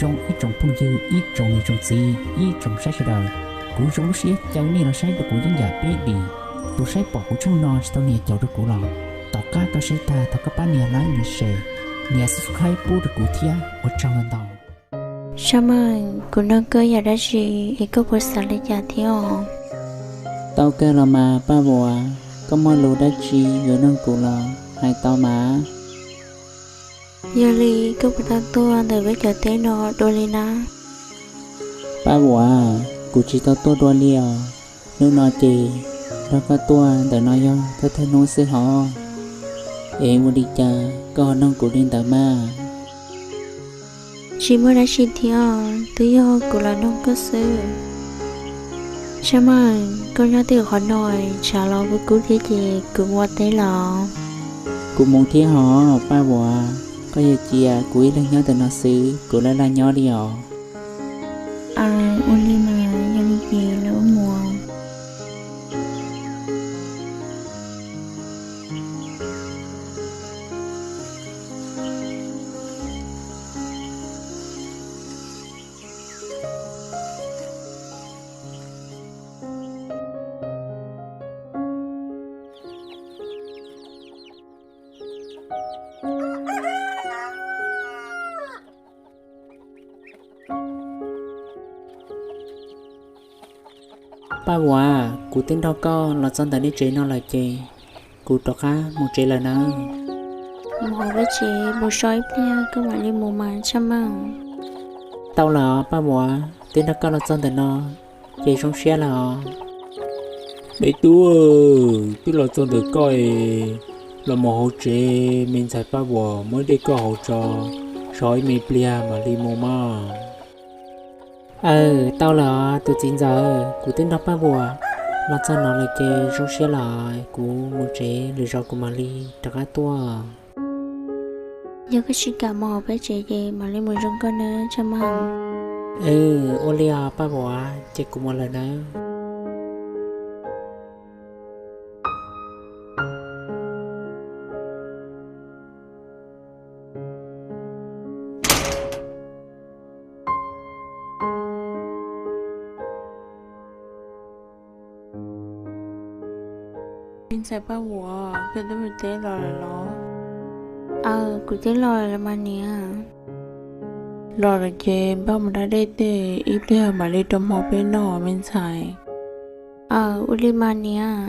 Zoo ib tsoom phooj ywg, ib tsoom niam tsoom txiv, ib tsoom saib sawv daws, kuv zoo lub siab caw nej los saib rau kuv yeeb yam peb dim. Tus saib pom kuv tshooj no tsis tau nias caum rau kuv los, tom qab koj saib tag thov koj pab nias like, nias share, nias subscribe pub rau kuv thiab, ua tsaug ntau ntau. Sab Meej, kuv nug koj yam dab tsi es koj puas xav li cas thiab os? Tau kawg los mas Paj Vuam, koj muaj lus dab tsi yuav nug kuv los hais tau mas. Yog li koj puas tau tuaj ntawm peb cov teb no dua li na? Paj Vuam, kuv tsis tau tuaj dua li os. Hnub no ces nrog koj tuaj ntawm no yog thawj thawj hnub xwb hos. Es ua li cas koj ho nug kuv li ntawd mas? Tsis muaj dab tsi thiab, twb yog kuv los nug koj xwb. Sab Meej, koj nyob twj ywm qhov no, tshav los kub kub thiab ces kuv mus ua teb los. Kuv mus thiab hos Paj Vuam, koj yog cia kuv ib leeg nyob ntawm no xwb, kuv laj laj nyob li os. Aws, ua li mas yog li ces lawv ua mus. Paj Vuam, kuv twb nrog koj los txog ntawm nej tsev no lawm ces kuv rov qab mus tsev lawm nawb. Mus hauv peb tsev mus so ib pliag koj mam li mus mas Tshaj Meej. Tau lawm os Paj Vuam, twb nrog koj los txog ntawm no ces zoo siab lawm os. Me tub, twb los txog ntawm koj es los mus hauv tsev, me ntxhais Paj Vuam muab ib dej koj hauv tso, so ib me pliag mam li mus mog. Aws, tau lawm os tus txiv ntxawm, kuv twb nrog Paj Vuam los txog no lawm ces zoo siab lawm, kuv mus tsev, lwm zaus kuv mam li rov qab tuaj. Yog koj tsis kam mus hauv peb tsev ces mam li mus zoo koj nawb Tshaj Meej. Ua li os Paj Vuam, ces kuv mus lawm nawb. Me ntxhais Paj Vuam, koj twb mus teb los lawm los? Aws, kuv twb los lawm los mas niam. Los lawm ces npaj mus da dej tej ib pliag mam li rau hmo peb noj me ntxhais. Aws, ua li mas niam.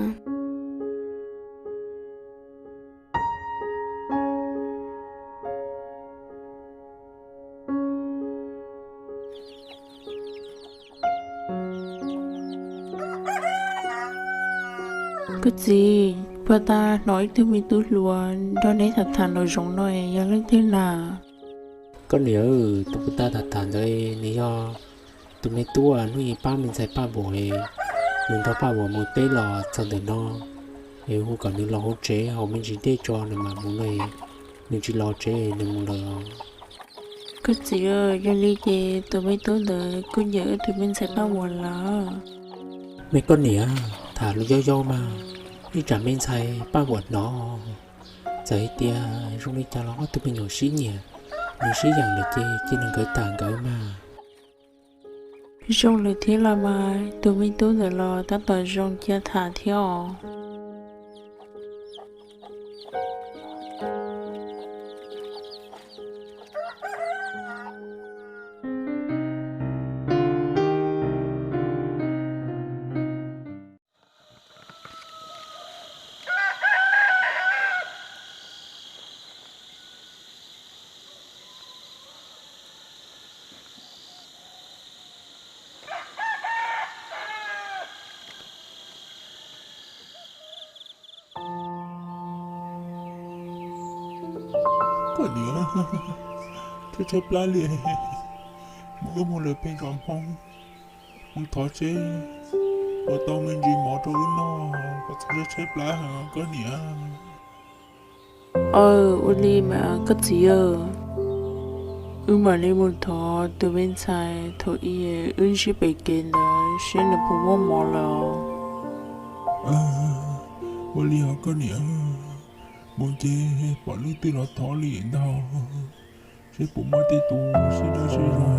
Koj txiv, puag ta hnov ib tug me tub hluas nrog neb tham tham nraum zoov no es yog leej twg na? Koj niam, tus puag ta tham tham ntawd nws yog tus me tub hnub ib pab me ntxhais Paj Vuam, nws nrog Paj Vuam mus teb los txog ntawm no, es hu kom nws los hauv tsev haus me ntsis dej tso nws mam mus no, nws tsis los tsev nws mus lawm os. Koj txiv, yog li ces tus me tub ntawd kuj nyiam wb tus me ntxhais Paj Vuam lawm. Me koj niam, tham lus yob yob mas, ib tsam me ntxhais Paj Vuam hnov, txawm hais tias zoo li cas los ob tug me nyuam sib nyiam, nws sib yeem lawm ces cia nws nkawd tham nkawd mas. Zoo lawm thiab los mas, tus me tub ntawd los tab tom zoo cia tham thiab os. Koj niam, tshaib tshaib plab li, mus wb mus lawm pem zos Hmoob, mus thov seb puas tau me ntsis mov rau wb noj, koj txhob tshaib tshaib plab heev koj niam. Aw, ua li mas koj txiv, wb mam li mus thov tus me ntxhais thaum ub wb ntsib pem kev ntawd seb nws puas muaj mov lawm. Ua li os koj niam, mus ces pom leej twg los thov li ntag. Seb puas muaj tej tus siab dawb siab zoo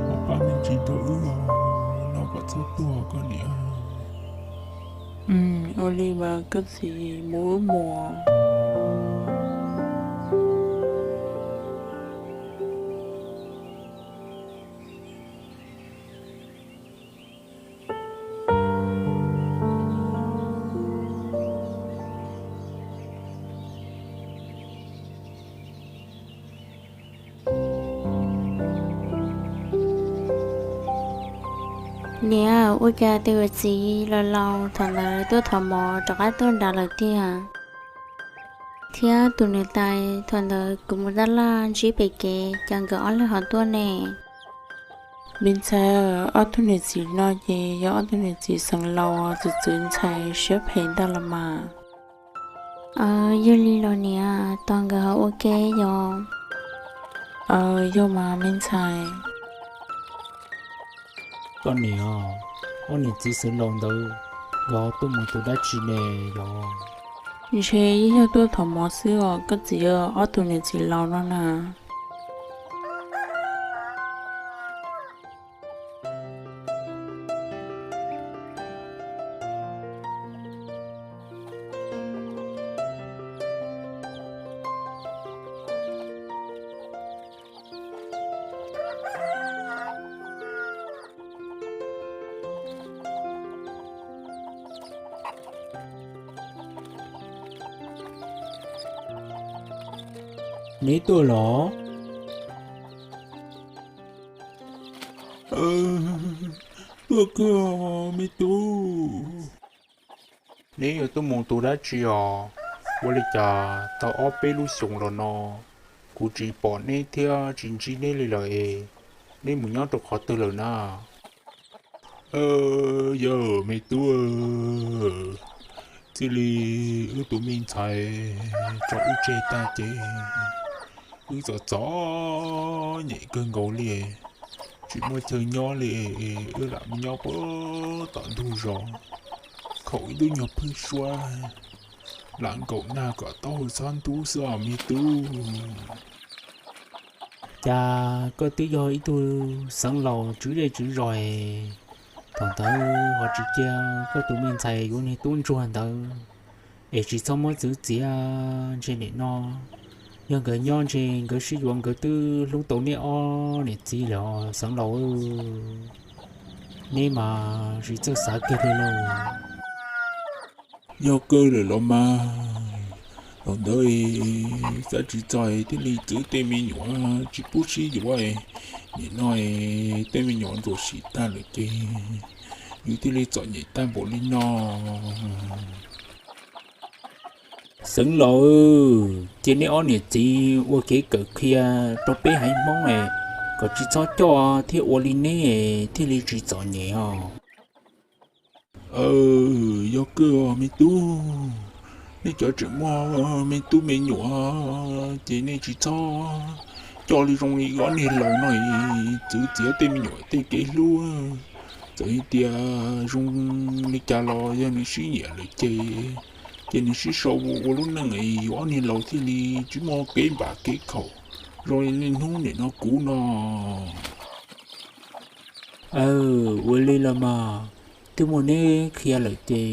los pab me ntsis rau wb no kom txhob tuag koj niam. Ua li mas koj txiv, mus wb mus. Niam, ua cas tus txiv laus laus thaum ntawd tuaj thov mov rov qab tuaj nrad lawm tiag? Thiab tus niam tais thaum ntawd kuv mus tab laj ntsib pem kev, cas nkawd ob leeg ho tuaj ne? Me ntxhais, ob tug niam txiv no ces yog ob tug niam txiv xeev laus txwv txwv ntxhais siab phem ntag los mas. Yog li los niam, tos nkawd ho ua ke yom. Yog mas me ntxhais. Koj niam, ob niam txiv xeev laus ntawd nkawd tuaj mus tus dab tsi ne yom? Ntshe yeej yog tuaj thov mov xwb os koj txiv, ob tug niam txiv laus no na. Neb tuaj los? Tuaj kawg me tub. Neb yuav tuaj mus tus dab tsi os? Ua li cas tau ob peb lub xyoos los no kuv tsis pom neb thiab tsis ntsib neb li lawm es, neb mus nyob rau qhov twg lawm na? Yog me tub, txij li wb tus me ntxhais tso wb tseg tag ces wb txom txom nyem kawg nkaus li, tsis muaj chaw nyob li, wb lam mus nyob puag tom ntug zos, khaum ib lub nyuag phwj suab, lam nkaum nag kom taub hau txhob ntub xwb os me tub. Cas koj twb yog ib tug xeev laus tswv zej tswv zos, thaum ntawd ho tsis cia koj tus me ntxhais yuav niag tub ntsuag ntawd es tsis txhob muab txwv txiav, ntshe nim no yog nkawd nyob ntshe nkawd sib yuav nkawd twb hlub tau neb ob niam txiv lawm os xeev laus. Neb mas tsis txawj xav kiag li lauj. Yog kawg lawm los mas, thaum ntawd xav tsis txog thiaj li txwv tej me nyuam tsis pub sib yuav, nim no tej me nyuam ntxuav sim tag lawm ces yus thiaj li txom nyem tag npaum li no. Xeev laus, cia neb ob niam txiv ua kev kawm qhia rau peb haiv Hmoob kom tsis txhob coj thiab ua li neb thiaj li tsis txom nyem os. Yog kawg os me tub, nej cov tseem muaj me tub me nyuam ces nej tsis txhob coj li zoo li ob niag laus no txwv txiav tej me nyuam tej kev hlub. Txawm hais tias zoo li cas los yog nws sib nyiam lawm ces, ces nws sib sau ua lub neej es yus ob niag laus thiaj li tsis muaj kev npam kev khaum zoo li niaj hnub nim no kuv no. Ua li los mas, twb muaj neb qhia lawm ces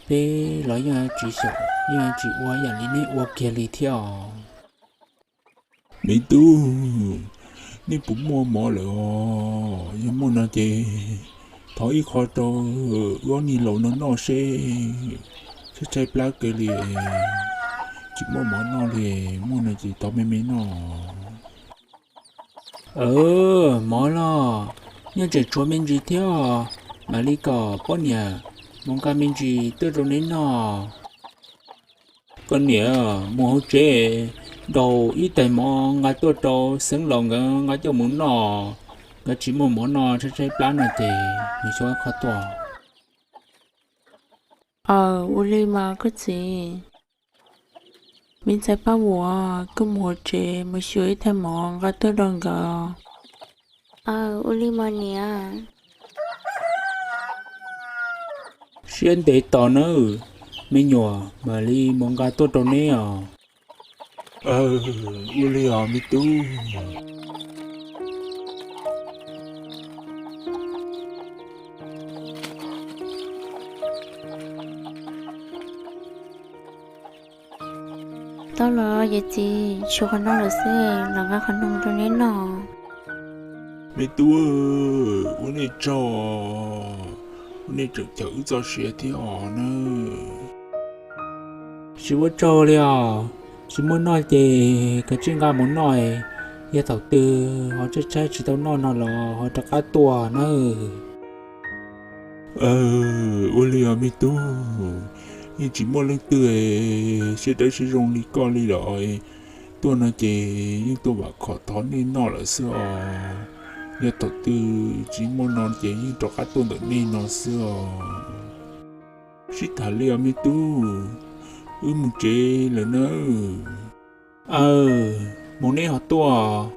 peb los yeej tsis xyaum yeej tsis ua yam li neb ua kiag li thiab os. Me tub, nej puas muaj mov lawm os? Yog muaj no ces thov ib qho rau wb ob niag laus no noj seb, tshaib tshaib plab kiag li, tsis muaj mov noj li, muaj no ces thov me me noj. Mov los nyob tseem tshuav me ntsis thiab, mam li kom poj niam mus nqa me ntsis tuaj rau neb noj. Koj niam, mus hauv tsev, ntaus ib tais mov nqa tuaj rau xeev laus nkawd nqa coj mus noj, nkawd tsis muaj mov noj tshaib tshaib plab no ces mus xyuas qhov tuaj. Aw, ua li mas koj txiv. Me ntxhais Paj Vuam, koj mus hauv tsev mus xyuas ib tais mov nqa tuaj rau nkawd. Aw, ua li mas niam. Siab ntev tos nawb, me nyuam, mam li mus nqa tuaj rau neb os. Ua li os me tub. Tau los yawm txiv, tshuav qhov no lawm xwb, los nqa qhov no rau neb noj. Me tub, ua nej tsaug, ua nej tseem cawm wb txoj sia thiab os na. Tsis ua tsaug li os, tsis muaj noj ces kav tsij nqa mus noj, yog thaum twg ho tshaib tshaib tsis tau noj no los ho rov qab tuaj nawb. Ua li os me tub, yeej tsis muaj leej twg siab dawb siab zoo li koj li lawm. Tuaj no ces yeej tuaj vam khom thov nej noj lawm xwb os. Yog thaum twg tsis muaj no ces yeej rov qab tuaj ntawm nej no xwb os. Sib tham li os me tub, wb mus tsev lawm nawb. Aw, mus neb ho tuaj.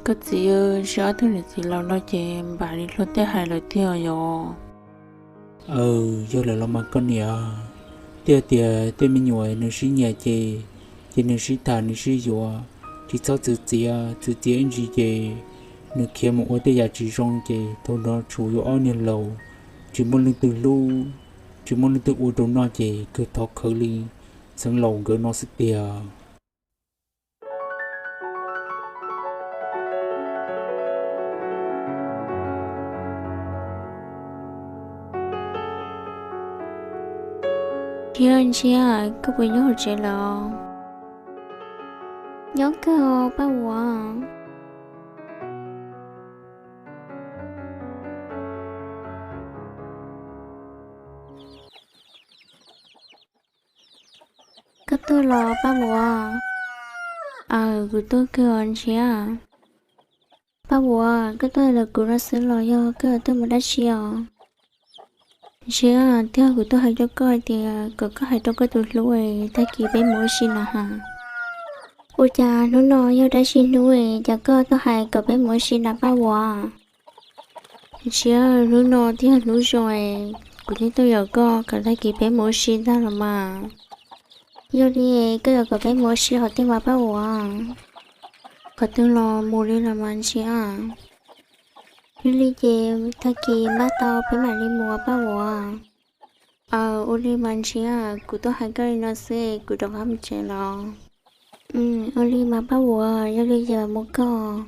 Koj txiv, sib ob tug niam txiv laus no ces npam li luag tej hais lawm tiag yom. Aw, yog lawm los mas koj niam, twb tias tej me nyuam nws sib nyiam ces, ces nws sib tham nws sib yuav, tsis txhob txwv txiav, txwv txiav ib ntsis ces nws khiav mus ua tej yam tsis zoo ces thaum no tshuav yuav ob niag laus, tsis muaj leej twg hlub, tsis muaj leej twg ua rau noj ces kawg thov khawv li xeev laus nkawd no xwb tiag. Ntshiab, Ntshiab, koj puas nyob hauv tsev lawm? Nyob kawg os Paj Vuam. Koj tuaj los Paj Vuam? Aw, kuv tuaj kawg os Ntshiab. Paj Vuam, koj tuaj ntawm kuv no xwb los yog koj tuaj mus dab tsi os? Ntshiab, twb yog kuv tuaj hais rau koj hais tias kom koj hais rau koj tus hlub es tag kis peb mus ua si na has. Ua cas hnub no yog dab tsi hnub es cas koj tuaj hais kom peb mus ua si na Paj Vuam? Ntshiab, hnub no twb yog hnub zoo es kuv thiaj tuaj yaum koj kom tag kis peb mus ua si ntag los mas. Yog li koj yuav kom peb mus ua si qhov twg mas Paj Vuam? Qhov twg los mus li los mas Ntshiab. Yog li ces tag kis npaj tau peb mam li mus Paj Vuam. Aw, ua li mas Ntshiab, kuv tuaj hais koj li no xwb, kuv rov qab mus tsev los. Ua li mas Paj Vuam, yog li ces mus koj.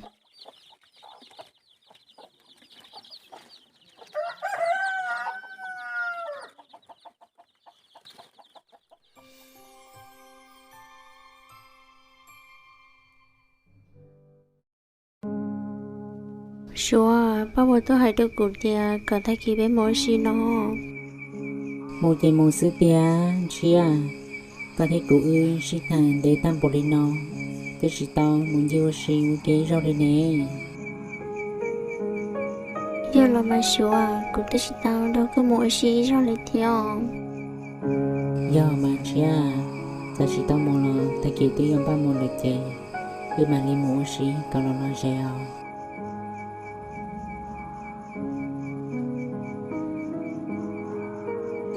Suav, Paj Vuam tuaj hais rau kuv tias kom tag kis peb mus ua si no. Mus ces mus xwb tiag Ntshiab, koj thiab kuv wb sib tham ntev tag npaum li no, twb tsis tau mus ncig ua si ua ke ib zaug li ne. Yog los mas Suav, kuv twb tsis tau nrog koj mus ua si ib zaug li thiab. Yog mas Ntshiab, txawm tsis tau mus los tag kis twb yuav npaj mus lawm ces wb mam li mus ua si kom los lom zem os.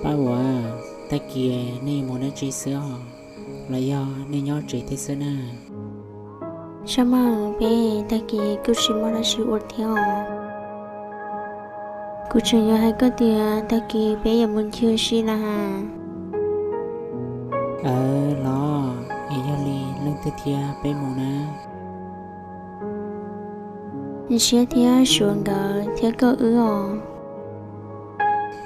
Paj Vuam, tag kis nej yuav mus dab tsi xwb os, los yog nej nyob tsev thiab xwb na? Sab mas peb tag kis kuj tsis muaj dab tsi ua thiab os. Kuv tseem yuav hais koj tias tag kis peb yuav mus ncig ua si na has. Aw los, es yog li leej twg thiab peb mus na? Ntshiab thiab Suav nkawd thiab koj wb os.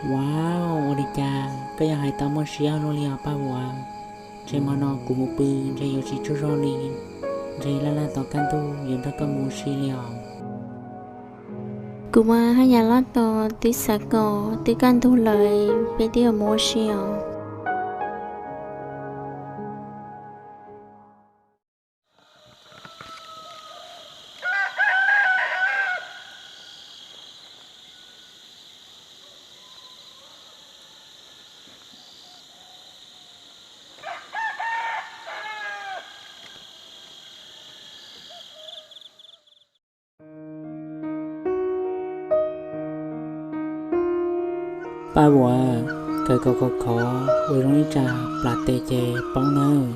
Wow, ua li cas koj yuav hais tau muaj siab luaj li os Paj Vuam? Ntshe hmo no kuv mus pw ntshe yuav tsis tsaug zog li, ntshe laj laj tom kaj ntug yuav nrog koj mus ua si li os. Kuv mas haj yam loj tos twb xav kom twb kaj ntug lawm peb twb yuav mus ua si os. Paj Vuam, kawm kom khov khov, ua zoo ib tsam plam tes ces poob nawb.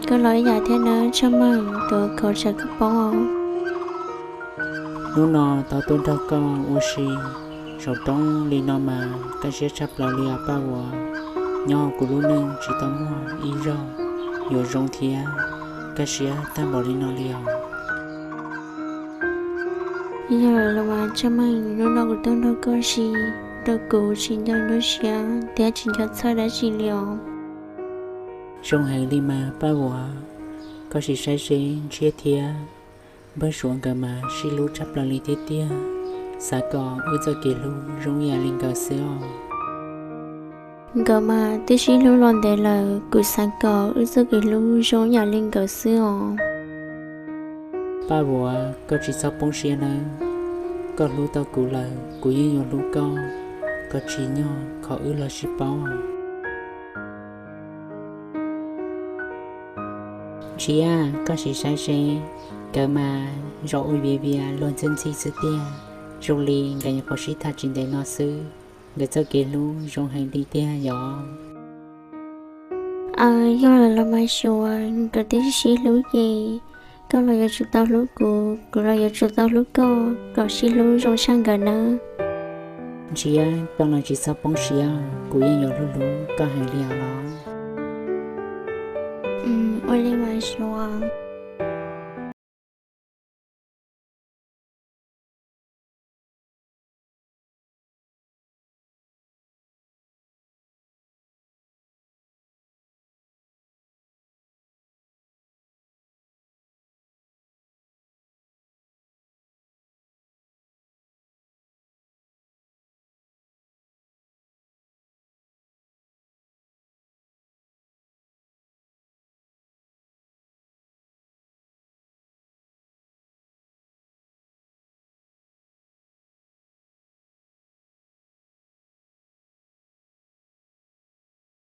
Koj los ib yam thiab nawb Txhiaj Meej, tuav khov tsam koj poob os. Hnub no tau tuaj nrog koj ua si saum roob li no mas kaj siab tshaj plaws li os Paj Vuam. Nyob hauv kuv lub neej tsis tau muaj ib zaug yuav zoo thiab kaj siab tag npaum li no li os. Yog los mas Txhiaj Meej, hnub no kuv tuaj nrog koj ua si, rau kuv tsis nco nyuaj siab thiab tsis nco txhawj dab tsi li os. Zoo heev li mas Paj Vuam, koj sim saib seb Ntshiab thiab Npawg Suav nkawd mas sib hlub tshaj plaws li thiab tiag. Xav kom wb txoj kev hlub zoo ib yam li nkawd xwb os. Nkawd mas twb sib hlub los ntev lawm, kuv xav kom wb txoj kev hlub zoo ib yam li nkawd xwb os. Paj Vuam, koj tsis txhob poob siab nawb. Koj hlub tau kuv lawm, kuv yeej yuav hlub koj kom tsim nyog qhov wb los sib paub. Ntshiab, koj sim saib seb, nkawd mas zoo ua viav vias luag ntxhi ntxhi xwb tiag. Zoo li nkawd nyuam qhuav sib tham tsis ntev no xwb, nkawd txoj kev hlub zoo heev li tiag yom. Yog lawm los mas Suav, nkawd twb sib hlub ces koj los yuav tsum tau hlub kuv, kuv los yuav tsum tau hlub koj kom sib hlub zoo tshaj nkawd nawb. Ntshiab, koj los tsis txhob poob siab, kuv yeej yuav hlub hlub koj heev li os. Ua li mas Suav.